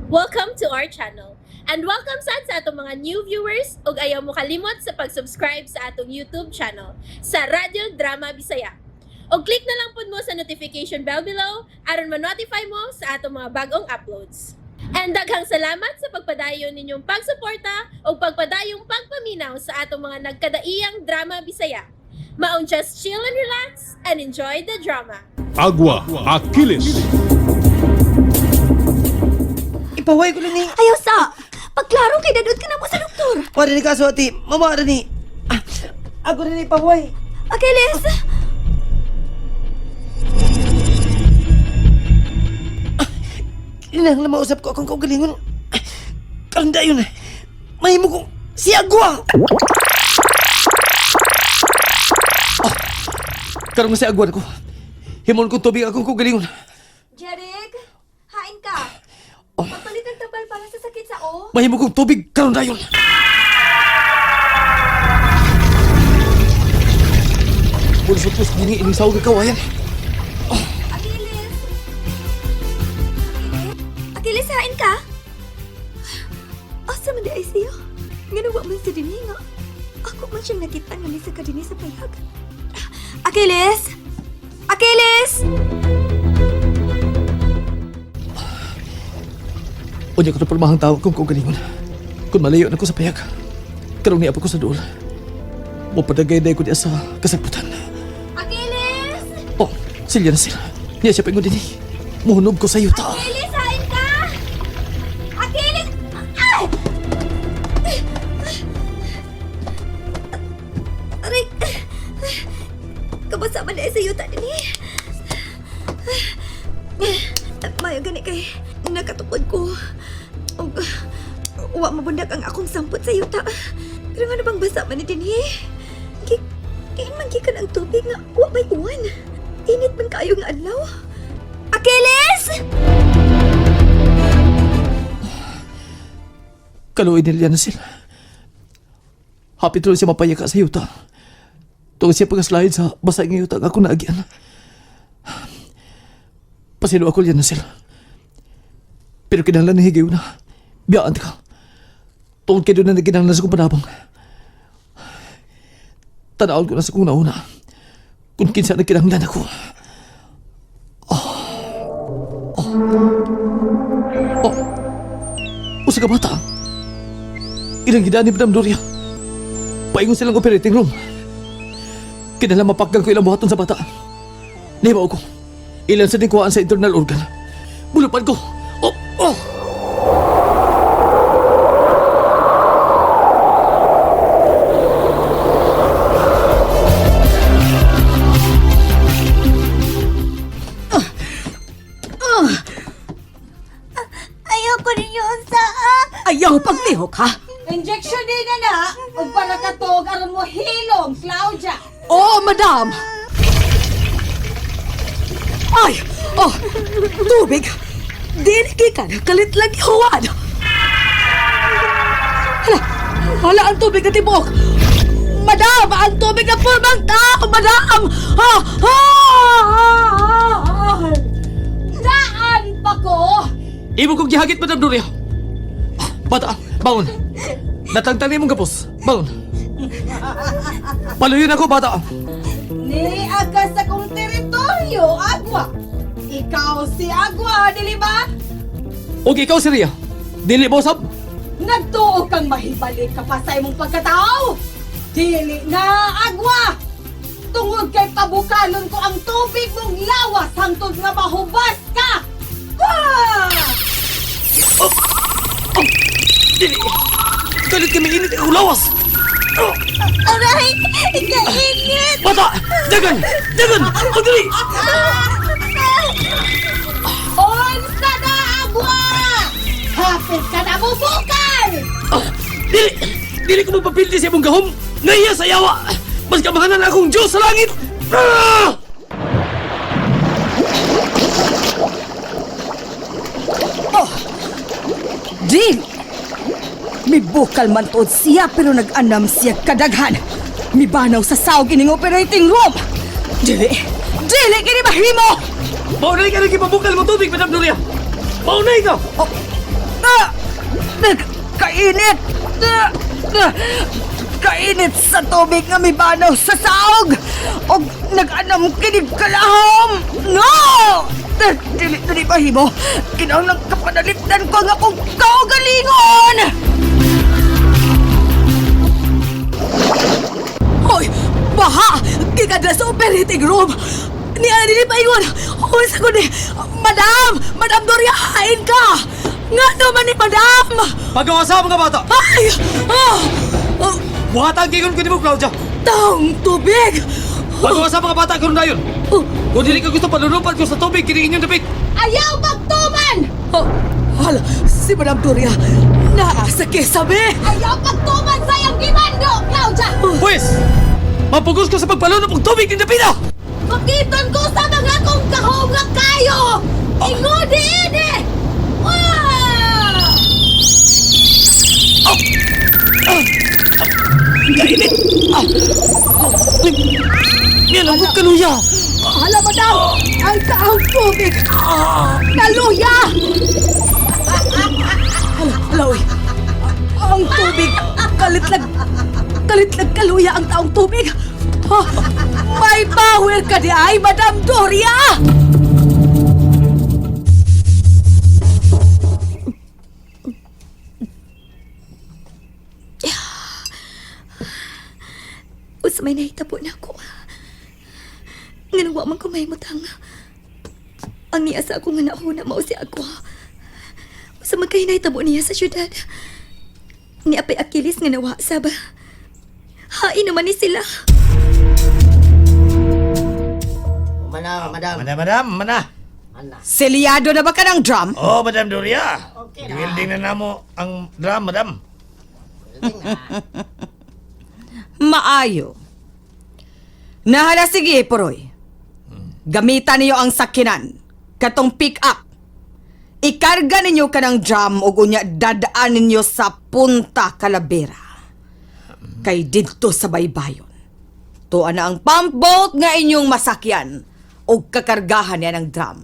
Welcome to our channel. And welcome sad sa atong mga new viewers ug ayaw mo kalimot sa pag-subscribe sa atong YouTube channel sa Radyo Drama Bisaya. Og click na lang pud mo sa notification bell below aron ma-notify mo sa atong mga bagong uploads. And daghang salamat sa pagpadayon ninyong pagsuporta ug pagpadayong pagpaminaw sa atong mga nagkadaiyang drama Bisaya. Maong just chill and relax and enjoy the drama. Agua Achilles. Ipaway ko lang ni. Ayaw sa! Pagklaro kay dadod ka na mo sa doktor! Wala ni kaso ati. Mama rin ni. Ah, ako rin ni ipaway. Achilles! Kinahanglan mausap ko akong kaugalingon. Ah, Karon dayon. Mahimo kong si Agwa. Oh, karon nga si Agwa ko. Himon kong tubig akong kaugalingon. Jeric! Hain ka! Oh. Pagpalit ng tambal para sa sakit sa o. Mahimo kong tubig karon dayon. Bulsot ko sa dini ining sawag kawayan. Achilles! Achilles? Achilles, hain ka! Asa man di ay siyo? Nga nawa man si Dini nga. Ako man siyang nakita nga ni sa kadini sa payag. Achilles! Achilles! Unya ko na pormahang tawag kong kaugalingon. Kung malayo na ko sa payag, karong niya pa ko sa duol. Mapadagay-day ko niya sa kasagputan. Achilles! Oh, silya na sila. Niya siya paingon din eh. Muhunob ko sa yuta. Achilles, hain ka! Achilles! Ay! Aray! Kabasa man na sa yuta din eh. Mayo gani kay nakatukod ko. Og wa mabundak ang akong sampot sa yuta. Pero nga na bang basa man ni dinhi? Gi diin man gikan ang tubig nga wa may uwan. Init man kaayo nga adlaw. Achilles! Kaluoy nila na sila. Happy tuloy siya mapayaka sa yuta. Tungkol siya pagkaslide sa basa ng yuta nga ako naagyan. Pasilo ako liyan na sila. Pero kinahanglan na higayon na. Biyaan ka. Tungkol kay doon na nagkinahanglan sa kong panabang. Tanawon ko na sa kong nauna. Kung kinsa na kinahanglan ako. Oh. Oh. Oh. Usa ka bata. Ilang gidaan ni Madam Doria. Paingon silang operating room. Kinahanglan mapakgan ko ilang buhaton sa bata. Nahibaw ko. Ilan sa kuhaan sa internal organ. Bulupan ko. Oh! Oh! Ayoko ninyo unsa ah! Ayaw paglihok ha? Injection din na na, ug para katog aron mo hilom, Claudia. Oo, madam! Ay! Oh! Tubig! Dili ka kalit lang ihuwan! Hala! Hala ang tubig na tibok! Madam! Ang tubig na pulbang tao! Madam! Ha! Ha! Ha! Daan pa ko. Imo kong gihagit, Madam Doria. Ah, bata, bangon. Natangtang mong gapos. Bangon. Paluyon ako, bata. Ni aga sa kong teritoryo, Agwa. Ikaw si Agwa, dili ba? Og ikaw, si Ria. Dili mo, sab. Nagtuo kang mahibalik ka pa sa imong pagkatao. Dili na, Agwa. Tungod kay pabukalon ko ang tubig mong lawas hangtod nga mahubas ka. Ah! Dili. Kalit kami init ang lawas. Oh, Aray! Kainit! bata! Dagan! Dagan! Pagdali! Unsa na, Agwa! Hapit ka na mubukal! Ah, dili! Dili ko magpapildi sa imong gahom! Naiya sa yawa! Mas kamahanan akong Diyos sa langit! Ah! Oh! Dili! Mibukal man tuod siya pero nag-anam siya kadaghan. Mibanaw sa sawg ining operating room. Dili! Dili kini mahimo! Maunay ka na gipabukal mo tubig, Madam Nuria! Maunay ka! Oh, Ah! Kainit! Ah! Ah! Kainit sa tubig nga mibanaw sa saog! Og nag-anam kinig kalahom! No! Ah, dili dili mahimo. Kinahanglang kapanalipdan ko ang akong kaugalingon! Hoy! Baha! Gikan sa operating room! Ni ano ni paingon? Hoy, sa ni Madam! Madam Doria, hain ka! Nga naman ni Madam! Pagkawasa mga bata! Ay! Ah! Oh, Buhatang gigon ko nimo, Claudia! taong tubig! Pagkawasa mga bata karon dayon! Oh, Kung dili ka gusto palulupan ko sa tubig kini inyong dapit! Ayaw pagtuman! oh, hala, si Madam Doria, naa sa kisame! Ayaw pagtuman sa iyang gimando, Claudia! Pwes! Mapugos ko sa pagpalunop og tubig ning dapita! Makiton ko sa mga kong kahom nga kayo! Ingudi ini! Wah! Kainit! Ah! Uy! Niya kaluya! Hala, Madam! Ang taong tubig! Kaluya! Hala, hala, uy. Ang tubig! Kalitlag... Kalitlag kaluya ang taong tubig! Ha, may power ka di ay, Madam Doria! Usa may nahitabo na ako. Nga wa man ko mahimutang. Ang niya sa ako nga nauna mao si ako. Usa man kay nahitabo niya sa syudad. Ni Apay Achilles nga nawa sab. Hain naman ni sila. Mana, madam. Madam, madam, mana. Selyado na ba ka ng drum? Oh, Madam Doria. Okay na. Welding na namo ang drum, madam. Maayo. Nahala sige, Poroy. Gamitan niyo ang sakinan. Katong pick up. Ikarga ninyo kanang drum ug unya dadaan ninyo sa Punta Calavera. Kay didto sa baybayon. Tuan na ang pump boat nga inyong masakyan ug kakargahan niya ng drum.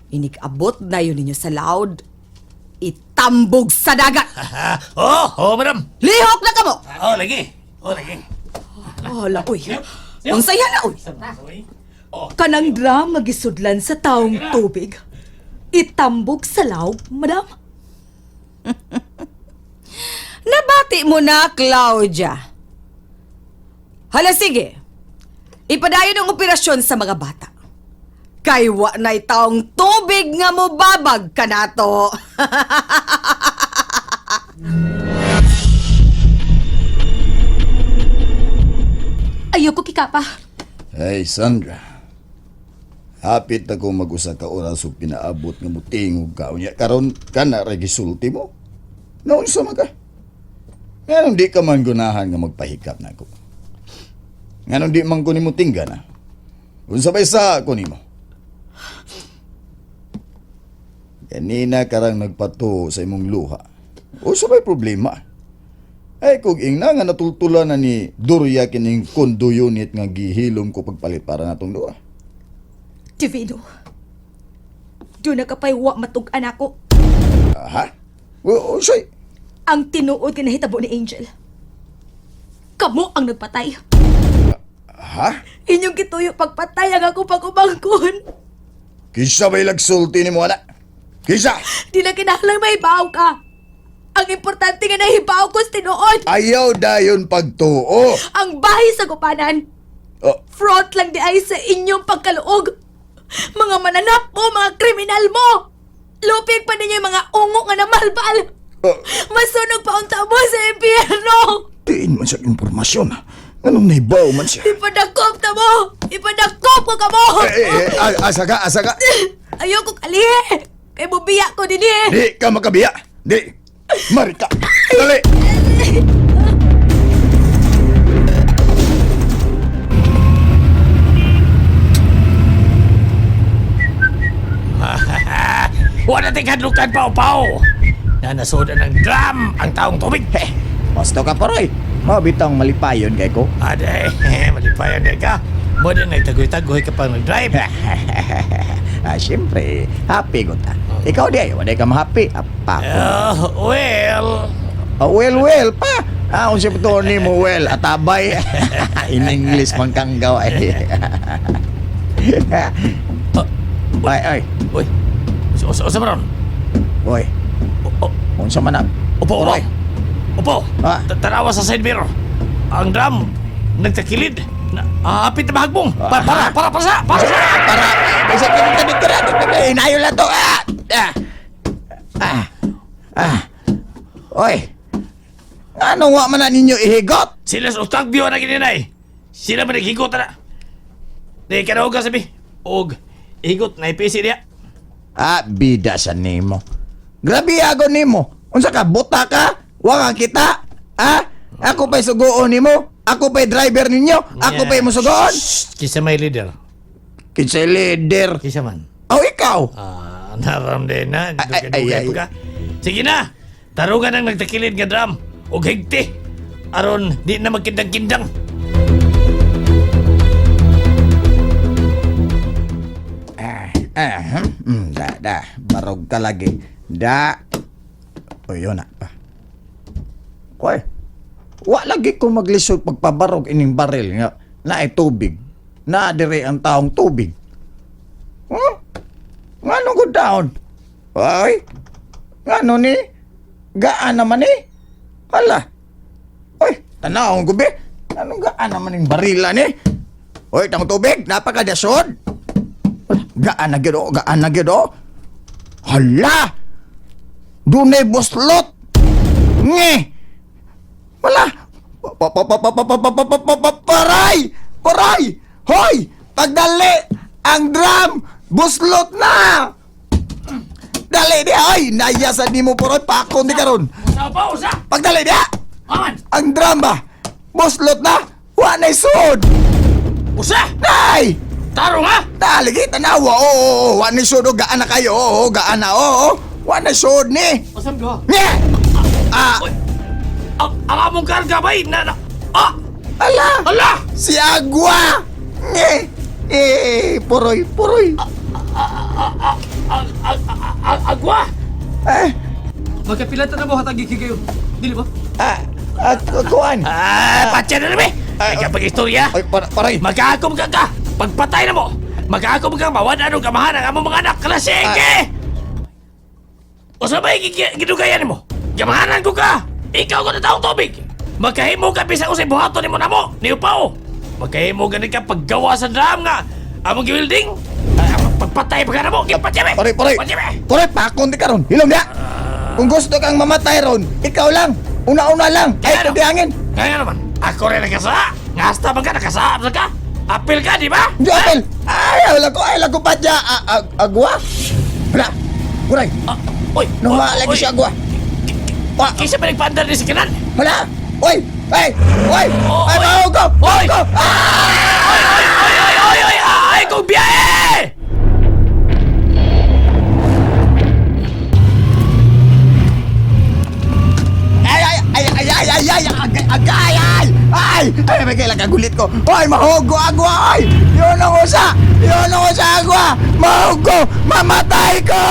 Inig-abot na yun ninyo sa loud. Itambog sa dagat. Oh, oh, madam. Lihok na kamo! Oh, lagi. Oh, lagi. Hala, uy. Ang saya na, uy. Kanang drum nga gisudlan sa taong tubig. Itambog sa lawb, madam. Nabati mo na, Claudia. Hala, sige. Ipadayon ang operasyon sa mga bata. Kay wa na'y taong tubig nga mobabag ka nato. Ayoko kikapa. Hey, Sandra. Hapit ako mag-usa ka oras ug pinaabot nga mutingog ka unya karon kana ra gisulti mo. Naunsa man ka? Nganong di ka man gunahan nga magpahikap nako. Nganong di man ko nimo tingga na. Unsa bay sa ako nimo? Kanina karang nagpatuo sa imong luha. Unsa bay problema? Ay, kung ingna nga natultulan na ni Durya kining condo unit nga gihilom ko pagpalit para natong duha. Divino. Doon na kapay wa matug-an ako. Aha? O, unsay? Ang tinuod nga nahitabo ni Angel. Kamo ang nagpatay. Ha? Inyong gituyo pagpatay ang ako pag-umangkon. Kisa ba'y lagsulti ni mo, anak? Kisa! Di na kinahanglang mahibaw ka. Ang importante nga nahibaw ko sa tinuod. Ayaw dayon pagtuo! Ang bahay sa gupanan. Oh, Front lang di ay sa inyong pagkaluog. Mga mananap mo, mga kriminal mo. Lupig pa ninyo yung mga ungo nga namalbal. oh, Masunog pa unta mo sa impyerno. tiin man siya impormasyon. Anong nahibaw man siya? Ipadakop ta mo! Ipadakop ko ka mo! Eh, eh, eh, asa ka, asa ka! Ayoko kalihi! Kay bubiya ko din eh! Di ka makabiya! Di! Marika! Dali! Wala ting hadlukan pao-pao. Nanasoda ng drum ang taong tubig. Eh, Pasto ka paroy. Mabitang malipayon kay ko. Aday, malipayan day ka. Mo din nagtagoy-tagoy ka pang nag-drive. Ah, siyempre, happy ko ta. Ikaw di ay, wala ka mahappy. Apa ko. Well, Ah, well, well pa. Ah, unsa pa ni mo well atabay. In English man kang gawa eh. Ay, ay. Uy, usa usa man ron. Oy. Unsa man na? Upo, upo. Oy. Upo. Ah. Tanawa sa side mirror. Ang drum, nagtakilid. Na, hapit na mahagbong. Para, para, para sa, para sa. Para, isa ka dito, dito, dito, inayo lang to. Ah! Ah! Ah! Ah! Oy! Ano wa man na ninyo ihigot? Sila sa Octavio na gininay. Sila man naghigot na. Di ka na sabi. Og, higot na ipisi niya. Ah, bida sa nimo. Grabe ago nimo. Unsa ka buta ka? Wa ka kita? Ah? Ako pa'y sugoon nimo? Ako pa'y driver ninyo? Ako pa'y musugoon? Shh, Kisa may leader. Kinsay leader. Kisa man. Oh, ikaw. Ah, naram din na. Ay, ay, ay, ay. Pa ka. Sige na. Tarungan ang nagtakilid nga drum. Og higti. Aron, di na magkindang-kindang. Ah, da, da. Barog ka lagi. Da. O, yun na pa. Koy. Wa lagi ko maglisod pagpabarog ining baril nga naay tubig. Na dire ang taong tubig. Huh? Ngano ko down? Ay. Ngano ni? Gaan naman ni? Hala. Oy, tanawon ko be. Anong gaan naman ning barila ni? Oy, tang tubig, napakadasod. Gaan na gyud oh, gaan na gyud oh. Hala! Dunay buslot. Nge. Wala. Pa pa pa pa pa pa pa pa pa pa pa paray! Paray! Hoy! Pagdali! Ang drum! Buslot na! Dali di ay! Naya sa nimo poroy pakon di karon. Usa pa, usa! Pagdali di Aman! Ang drum ba? Buslot na! Wa nay sud! Usa! Nay! Tarong ha! Dali kita tanawa. Oo, oo, oo. Wa ni sud oh, gaan na kayo. Oo, oo, gaan na. Oo, oo. Wa na sud ni. Usam ko. Nye! Ah, Uy! Ang among karga bay! Na, na, ah! ala! Ala! Si Agwa! Nye! Eh, puroy, puroy. Agwa! Eh, Magkapilata na mo hatag kayo. Dili ba? ah, ah, kuan. Ah, patya na namin! Ah, Ikaw pag-istorya! Ay, para, paray. Mag-aakom ka ka! Pagpatay na mo! Mag-aakom ka, mawad anong kamahan ang among mga anak! Kalasige! O sabay, gidugayan mo! Gamahanan ko ka! Ikaw ko na taong tubig! Magkahimo ka bisan usay buhaton nimo namo, ni Upaw! Magkahimo gani ka paggawa sa drum nga! Among giwilding! Ah, pagpatay pa ka na mo! Gipatya me! Paray, paray. Patya me! Paray, pakon di karon. Hilom dia. Kung gusto kang mamatay ron, ikaw lang. Una-una lang. Ay, Kaya ano? kundi hangin. Kaya naman, ako rin nagkasa! Ngasta man ka, nakasaab sa ka! Apil ka, di ba? Di apel. Ay, wala ko, ay, wala ko pa dya. Ah, ah, Agwa? Wala. Kuray. Ah, oy! Nuha lagi oy. siya agwa. Wa, Kinsa ba nagpaandar ni si Kanan? wala. Oy, ay, oy, Oh, ay, oy. mahugo, Oy. mahugo. Ah! Oy, oy, oy, oy, oy, oy, ay, kong biyahe! Ay, ay, ay, ay, ay, ay, ay, agay, agay, ay, ay, ay, may kailangan kagulit ko. Oy, mahugo, agwa, oy! Yun ang usa! Yun ang usa, agwa! Mahugo! Mamatay ko!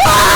Ah!